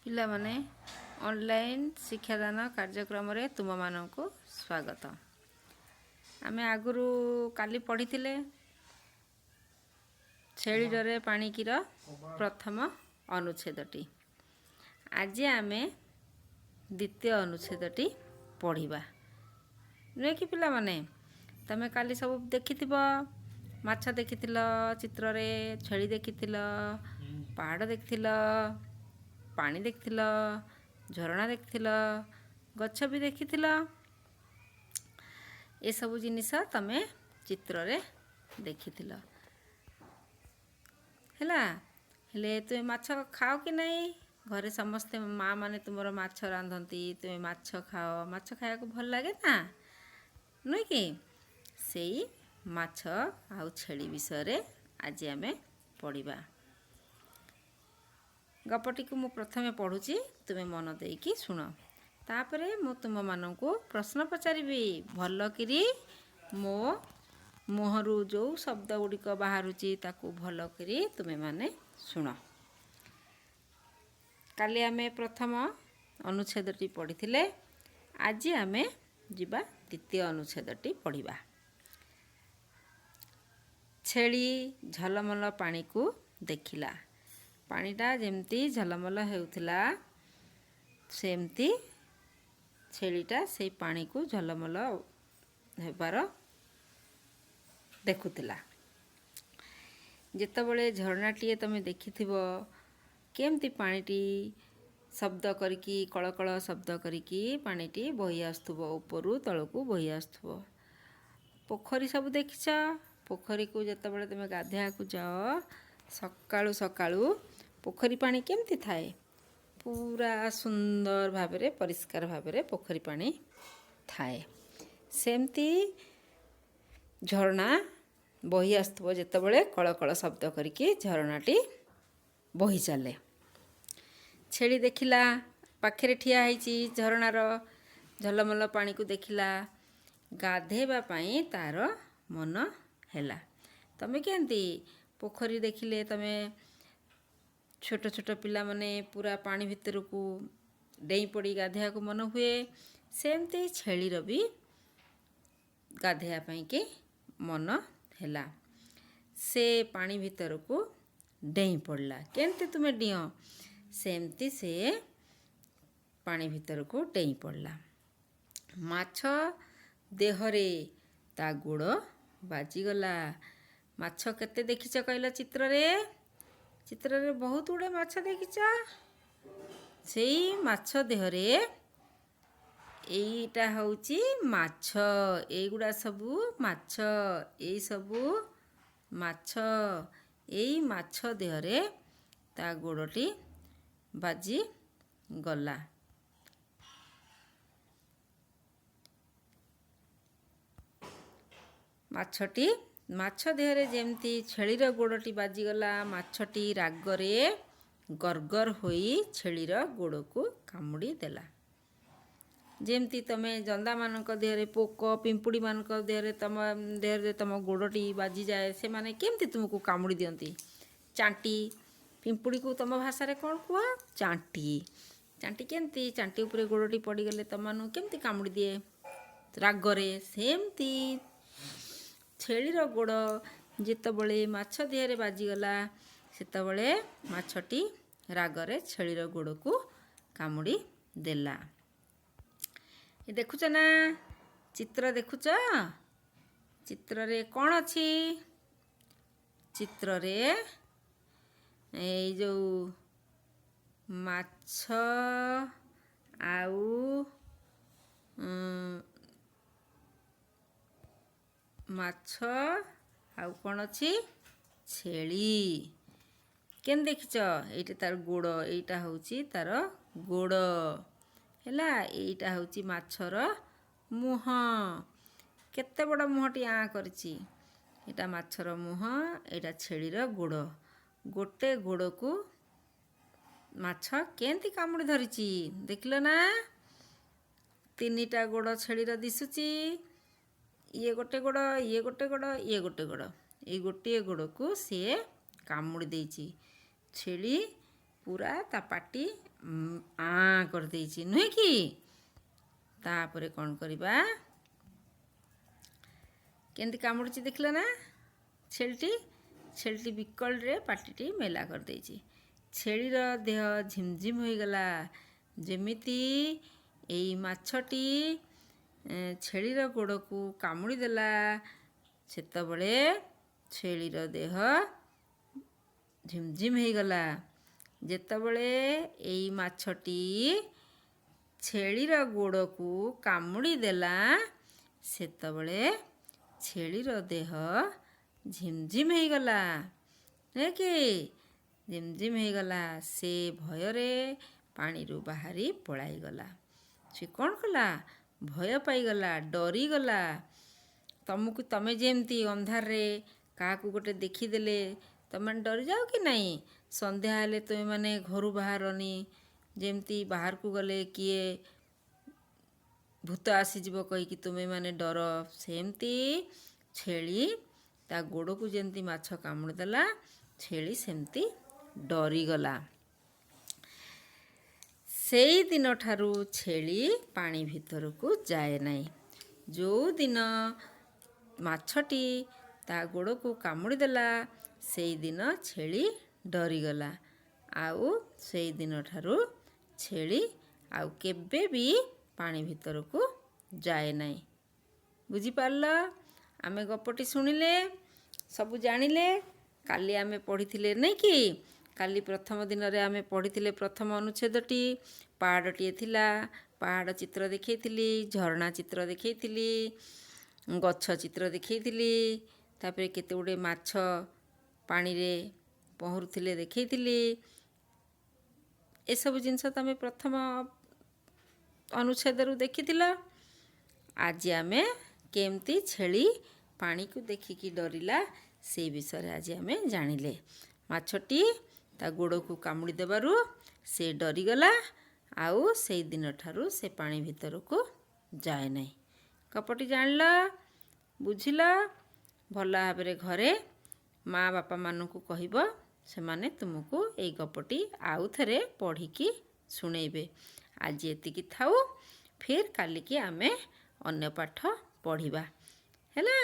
ପିଲାମାନେ, ଅନଲାଇନ୍ ଶିକ୍ଷାଦାନ କାର୍ଯ୍ୟକ୍ରମରେ ତୁମମାନଙ୍କୁ ସ୍ୱାଗତ। ଆମେ ଆଗରୁ କାଲି ପଢ଼ିଥିଲେ ଛେଳି ଡରେ ପାଣିକିର ପ୍ରଥମ ଅନୁଚ୍ଛେଦଟି। ଆଜି ଆମେ ଦ୍ୱିତୀୟ ଅନୁଚ୍ଛେଦଟି ପଢ଼ିବା, ନୁହେଁ କି ପିଲାମାନେ? ତମେ କାଲି ସବୁ ଦେଖିଥିବ, ମାଛ ଦେଖିଥିଲ ଚିତ୍ରରେ, ଛେଳି ଦେଖିଥିଲ, ପାହାଡ଼ ଦେଖିଥିଲ, ପାଣି ଦେଖିଥିଲ, ଝରଣା ଦେଖିଥିଲ, ଗଛ ବି ଦେଖିଥିଲ। ଏସବୁ ଜିନିଷ ତମେ ଚିତ୍ରରେ ଦେଖିଥିଲ। ହେଲା, ହେଲେ ତୁମେ ମାଛ ଖାଅ କି ନାହିଁ? ଘରେ ସମସ୍ତେ ମା ମାନେ ତୁମର ମାଛ ରାନ୍ଧନ୍ତି, ତୁମେ ମାଛ ଖାଅ। ମାଛ ଖାଇବାକୁ ଭଲ ଲାଗେ ନା, ନୁହେଁ କି? ସେଇ ମାଛ ଆଉ ଛେଳି ବିଷୟରେ ଆଜି ଆମେ ପଢ଼ିବା। ଗପଟିକୁ ମୁଁ ପ୍ରଥମେ ପଢ଼ୁଛି, ତୁମେ ମନ ଦେଇକି ଶୁଣ। ତାପରେ ମୁଁ ତୁମମାନଙ୍କୁ ପ୍ରଶ୍ନ ପଚାରିବି। ଭଲକିରି ମୋ ମୁହଁରୁ ଯେଉଁ ଶବ୍ଦ ଗୁଡ଼ିକ ବାହାରୁଛି, ତାକୁ ଭଲକରି ତୁମେମାନେ ଶୁଣ। କାଲି ଆମେ ପ୍ରଥମ ଅନୁଚ୍ଛେଦଟି ପଢ଼ିଥିଲେ। ଆଜି ଆମେ ଯିବା ଦ୍ୱିତୀୟ ଅନୁଚ୍ଛେଦଟି ପଢ଼ିବା। ଛେଳି ଝଲମଲ ପାଣିକୁ ଦେଖିଲା। ପାଣିଟା ଯେମିତି ଝଲମଲ ହେଉଥିଲା, ସେମିତି ଛେଳିଟା ସେଇ ପାଣିକୁ ଝଲମଲ ହେବାର ଦେଖୁଥିଲା। ଯେତେବେଳେ ଝରଣାଟିଏ ତୁମେ ଦେଖିଥିବ, କେମିତି ପାଣିଟି ଶବ୍ଦ କରିକି, କଳକଳ ଶବ୍ଦ କରିକି ପାଣିଟି ବହି ଆସୁଥିବ, ଉପରୁ ତଳକୁ ବହି ଆସୁଥିବ। ପୋଖରୀ ସବୁ ଦେଖିଛ? ପୋଖରୀକୁ ଯେତେବେଳେ ତୁମେ ଗାଧୋଇବାକୁ ଯାଅ ସକାଳୁ ସକାଳୁ, ପୋଖରୀ ପାଣି କେମିତି ଥାଏ? ପୁରା ସୁନ୍ଦର ଭାବରେ, ପରିଷ୍କାର ଭାବରେ ପୋଖରୀ ପାଣି ଥାଏ। ସେମିତି ଝରଣା ବହି ଆସୁଥିବ ଯେତେବେଳେ, କଳକଳ ଶବ୍ଦ କରିକି ଝରଣାଟି ବହି ଚାଲେ। ଛେଳି ଦେଖିଲା, ପାଖରେ ଠିଆ ହେଇଛି, ଝରଣାର ଝଲମଲ ପାଣିକୁ ଦେଖିଲା। ଗାଧେଇବା ପାଇଁ ତାର ମନ ହେଲା। ତମେ କେମିତି ପୋଖରୀ ଦେଖିଲେ ତମେ ଛୋଟ ଛୋଟ ପିଲାମାନେ ପୁରା ପାଣି ଭିତରକୁ ଡେଇଁ ପଡ଼ି ଗାଧୋଇବାକୁ ମନ ହୁଏ, ସେମିତି ଛେଳିର ବି ଗାଧୋଇବା ପାଇଁକି ମନ ହେଲା। ସେ ପାଣି ଭିତରକୁ ଡେଇଁ ପଡ଼ିଲା। କେମିତି ତୁମେ ଡିଅଁ, ସେମିତି ସେ ପାଣି ଭିତରକୁ ଡେଇଁ ପଡ଼ିଲା। ମାଛ ଦେହରେ ତା ଗୋଡ଼ ବାଜିଗଲା। ମାଛ କେତେ ଦେଖିଛ କହିଲ ଚିତ୍ରରେ? ଚିତ୍ରରେ ବହୁତ ଗୁଡ଼ିଏ ମାଛ ଦେଖିଛ। ସେଇ ମାଛ ଦେହରେ, ଏଇଟା ହେଉଛି ମାଛ, ଏଇଗୁଡ଼ା ସବୁ ମାଛ, ଏଇସବୁ ମାଛ। ଏଇ ମାଛ ଦେହରେ ତା ଗୋଡ଼ଟି ବାଜି ଗଲା। ମାଛଟି, ମାଛ ଦେହରେ ଯେମିତି ଛେଳିର ଗୋଡ଼ଟି ବାଜିଗଲା, ମାଛଟି ରାଗରେ ଗରଗର ହୋଇ ଛେଳିର ଗୋଡ଼କୁ କାମୁଡ଼ି ଦେଲା। ଯେମିତି ତୁମେ ଜନ୍ଦାମାନଙ୍କ ଦେହରେ, ପୋକ ପିମ୍ପୁଡ଼ିମାନଙ୍କ ଦେହରେ, ତୁମ ଦେହରେ ତୁମ ଗୋଡ଼ଟି ବାଜିଯାଏ, ସେମାନେ କେମିତି ତୁମକୁ କାମୁଡ଼ି ଦିଅନ୍ତି? ଚାଣ୍ଟି, ପିମ୍ପୁଡ଼ିକୁ ତୁମ ଭାଷାରେ କ'ଣ କୁହ? ଚାଣ୍ଟି। ଚାଣ୍ଟି କେମିତି, ଚାଣ୍ଟି ଉପରେ ଗୋଡ଼ଟି ପଡ଼ିଗଲେ ତୁମମାନଙ୍କୁ କେମିତି କାମୁଡ଼ି ଦିଏ ରାଗରେ, ସେମିତି ଛେଳିର ଗୋଡ଼ ଯେତେବେଳେ ମାଛ ଦେହରେ ବାଜିଗଲା, ସେତେବେଳେ ମାଛଟି ରାଗରେ ଛେଳିର ଗୋଡ଼କୁ କାମୁଡ଼ି ଦେଲା। ଏ ଦେଖୁଛ ନା? ଚିତ୍ର ଦେଖୁଛ? ଚିତ୍ରରେ କ'ଣ ଅଛି? ଚିତ୍ରରେ ଏଇ ଯେଉଁ ମାଛ ଆଉ ମାଛ ଆଉ କ'ଣ ଅଛି? ଛେଳି। କେମିତି ଦେଖିଛ? ଏଇଟା ତାର ଗୋଡ଼, ଏଇଟା ହେଉଛି ତାର ଗୋଡ଼ ହେଲା। ଏଇଟା ହେଉଛି ମାଛର ମୁହଁ। କେତେ ବଡ଼ ମୁହଁଟି ଆଁ କରିଛି। ଏଇଟା ମାଛର ମୁହଁ, ଏଇଟା ଛେଳିର ଗୋଡ଼। ଗୋଟେ ଗୋଡ଼କୁ ମାଛ କେମିତି କାମୁଡ଼ି ଧରିଛି, ଦେଖିଲ ନା? ତିନିଟା ଗୋଡ଼ ଛେଳିର ଦିଶୁଛି। ଇଏ ଗୋଟେ ଗୋଡ଼, ଇଏ ଗୋଟେ ଗୋଡ଼, ଇଏ ଗୋଟେ ଗୋଡ଼। ଏଇ ଗୋଟିଏ ଗୋଡ଼କୁ ସିଏ କାମୁଡ଼ି ଦେଇଛି। ଛେଳି ପୁରା ତା ପାଟି ଆଁ କରିଦେଇଛି, ନୁହେଁ କି? ତାପରେ କ'ଣ କରିବା? କେମିତି କାମୁଡ଼ୁଛି ଦେଖିଲ ନା ଛେଳିଟି? ଛେଳିଟି ବିକଳରେ ପାଟିଟି ମେଲା କରିଦେଇଛି। ଛେଳିର ଦେହ ଝିମଝିମ ହୋଇଗଲା। ଯେମିତି ଏଇ ମାଛଟି ଛେଳିର ଗୋଡ଼କୁ କାମୁଡ଼ି ଦେଲା, ସେତେବେଳେ ଛେଳିର ଦେହ ଝିମଝିମ ହେଇଗଲା। ଯେତେବେଳେ ଏଇ ମାଛଟି ଛେଳିର ଗୋଡ଼କୁ କାମୁଡ଼ି ଦେଲା, ସେତେବେଳେ ଛେଳିର ଦେହ ଝିମଝିମ ହେଇଗଲା, ନୁହେଁ କି? ଝିମଝିମ ହେଇଗଲା। ସେ ଭୟରେ ପାଣିରୁ ବାହାରି ପଳାଇଗଲା। ସେ କ'ଣ କଲା? ଭୟ ପାଇଗଲା, ଡରିଗଲା। ତମକୁ ତମେ ଯେମିତି ଅନ୍ଧାରରେ କାହାକୁ ଗୋଟେ ଦେଖିଦେଲେ ତମେ ଡରିଯାଅ କି ନାହିଁ? ସନ୍ଧ୍ୟା ହେଲେ ତୁମେମାନେ ଘରୁ ବାହାରନି, ଯେମିତି ବାହାରକୁ ଗଲେ କିଏ ଭୂତ ଆସିଯିବ କହିକି ତୁମେମାନେ ଡର। ସେମିତି ଛେଳି ତା ଗୋଡ଼କୁ ଯେମିତି ମାଛ କାମୁଡ଼ି ଦେଲା, ଛେଳି ସେମିତି ଡରିଗଲା। ସେଇ ଦିନଠାରୁ ଛେଳି ପାଣି ଭିତରକୁ ଯାଏ ନାହିଁ। ଯେଉଁଦିନ ମାଛଟି ତା ଗୋଡ଼କୁ କାମୁଡ଼ି ଦେଲା, ସେଇଦିନ ଛେଳି ଡରିଗଲା। ଆଉ ସେଇ ଦିନଠାରୁ ଛେଳି ଆଉ କେବେ ବି ପାଣି ଭିତରକୁ ଯାଏ ନାହିଁ। ବୁଝିପାରିଲ? ଆମେ ଗପଟି ଶୁଣିଲେ, ସବୁ ଜାଣିଲେ। କାଲି ଆମେ ପଢ଼ିଥିଲେ, ନାଇଁ କି? କାଲି ପ୍ରଥମ ଦିନରେ ଆମେ ପଢ଼ିଥିଲେ ପ୍ରଥମ ଅନୁଚ୍ଛେଦଟି। ପାହାଡ଼ଟିଏ ଥିଲା, ପାହାଡ଼ ଚିତ୍ର ଦେଖେଇଥିଲି, ଝରଣା ଚିତ୍ର ଦେଖେଇଥିଲି, ଗଛ ଚିତ୍ର ଦେଖେଇଥିଲି, ତାପରେ କେତେ ଗୁଡ଼ିଏ ମାଛ ପାଣିରେ ପହଁରୁଥିଲେ ଦେଖେଇଥିଲି। ଏସବୁ ଜିନିଷ ତୁମେ ପ୍ରଥମ ଅନୁଚ୍ଛେଦରୁ ଦେଖିଥିଲ। ଆଜି ଆମେ କେମିତି ଛେଳି ପାଣିକୁ ଦେଖିକି ଡରିଲା, ସେଇ ବିଷୟରେ ଆଜି ଆମେ ଜାଣିଲେ। ମାଛଟି ତା ଗୋଡ଼କୁ କାମୁଡ଼ି ଦେବାରୁ ସେ ଡରିଗଲା, ଆଉ ସେଇ ଦିନଠାରୁ ସେ ପାଣି ଭିତରକୁ ଯାଏ ନାହିଁ। ଗପଟି ଜାଣିଲ, ବୁଝିଲ? ଭଲ ଭାବରେ ଘରେ ମା ବାପାମାନଙ୍କୁ କହିବ, ସେମାନେ ତୁମକୁ ଏଇ ଗପଟି ଆଉ ଥରେ ପଢ଼ିକି ଶୁଣେଇବେ। ଆଜି ଏତିକି ଥାଉ, ଫିର୍ କାଲିକି ଆମେ ଅନ୍ୟ ପାଠ ପଢ଼ିବା। ହେଲା?